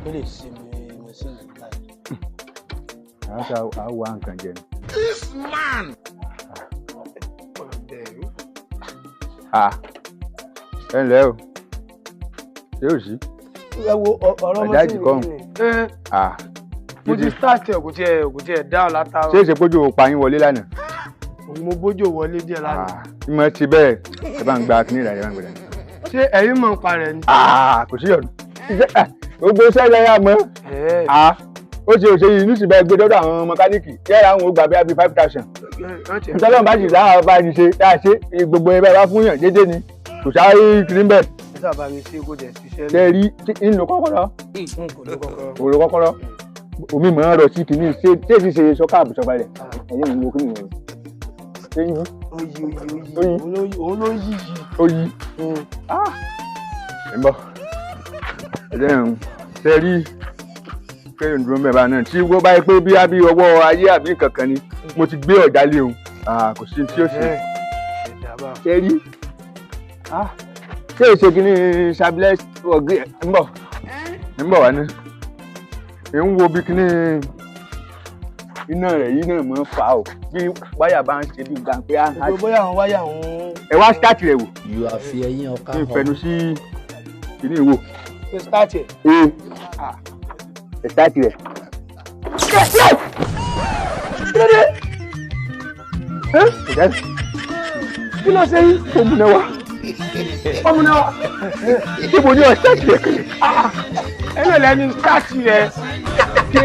Tó lè ṣe machine láì. Àwọn àwa nǹkan jẹ ni. This man. Ah, ẹ ǹlẹ́ o, ṣé ò sí? Ẹ wo ọ̀rọ̀ Ọ̀já machine ìjìkọ́. yìí ni. Ah, Mo ti start ẹ, kò tiẹ̀ dáhùn látàárọ̀. Ṣé èsè pójú ò pa yín wọlé lánàá? Òun mo bójú wọlé díẹ̀ lánàá. Ah, ìmọ̀ ti bẹ́ẹ̀, ẹ bá ń gba kíní ìrà, ẹ bá ń gbẹ̀dẹ̀. Ṣé ẹ̀yin mọ̀ ń pa rẹ̀ ni? Ah, kò sí ọ̀nà. Gbogbo iṣẹ́ ilẹ̀ yà mọ́. Ah, ó ṣe òṣèyí inú sì bá gbé dọ́dọ̀ àwọn mẹkáníìkì yẹ́ra àwọn ò gbà bí i 5,000. Ntọ́lọ́run bá sì dáhà bá ti ṣe dáa ṣe gbogbo ẹ bá fún yàn déédéé ni, kò sáré kiri ń bẹ̀. Ẹ sábà mi ṣe kó jẹ ṣiṣẹ́. Ṣe rí ń lo kọ́kọ́rọ́? N kò ló kọ́kọ́rọ́. Kò lo kọ́kọ́rọ́, omi mọ̀ ọ́n rọ̀ sí kìíní. Ṣé ṣé ti ṣe sọ́kà àbùsọ̀balẹ̀ ẹ̀yìn mi wo kí nìyẹn ṣé yín? Ó yí, ó yí, ó yí. Ó yí. Òun ló yí yìí. Ó yí ẹ̀ ń bọ̀, ẹ jẹ́ ń ṣe rí kéèyàn dúró mẹ́ba náà tí wọ́n bá yẹ pé bí àbí ọwọ́ ayé àbí kankan ni mo ti gbé ọ̀já lé òun. Kò sí tí ó ṣe. Ṣe rí, ṣé èsè kìíní sabilẹ̀ ọ̀gẹ́ ń bọ̀, ń bọ̀ wá ní ń wo bí kìíní iná rẹ̀ yìí náà mọ̀ ń fa o, bí wáyà bá ń ṣe bí gbà pé á Gbogbo bóyá àwọn wáyà òun. Ẹ wá start rẹ̀ wò. You are fi ẹyin ọkà kí n hàn. fẹnu sí kìíní wò. Ṣe start ẹ̀. Ee, ẹ start rẹ̀. Ẹ Kí ló ṣe yín? Ó múná wá. Ó múná wá. Ṣé mo ní ọ start rẹ̀ kẹ́lẹ́? Ẹ lè lẹ́ni start rẹ̀. Ṣé